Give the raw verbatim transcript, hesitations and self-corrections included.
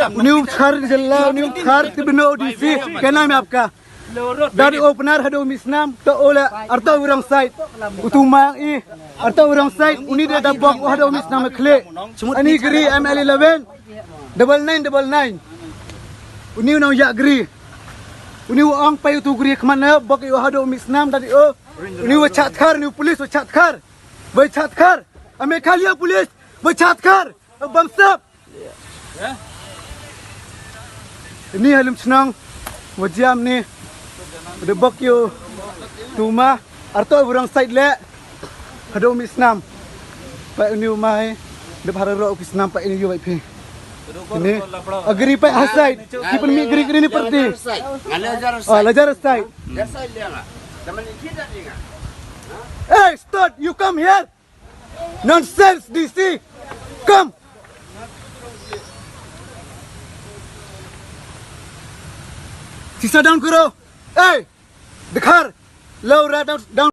Uni u khar jylla, uni u khar ti bino D C, ka nam ap ka. Dari opener haduh mih snam, to ola, arto wrong side. Utu mang i, arto wrong side, uni da da bok haduh mih snam khle. Ani gri M L eleven, double nine, double nine. Uni u nong yak gri. Uni u ong pai utu gri khmat na, bok i haduh mih snam, dari o. Uni u chat khar, uni u police u chat khar. Bai chat khar. Ame khalia police, bai chat khar. Bamsap. Ini halim chnong, wajiam ni, de bok yu, tuma, arto wrong side le, haduh mih snam, pa ini umai, de bhara ro ki snam pa ini yu bai phi. Ini, agri pa ha side, ki pen mi gri gri ni parti. Ah, lajar side. Hey, stop, you come here. Nonsense, D C. Come. Sisa down kuro. Hey, dikhar. Low rat down, down.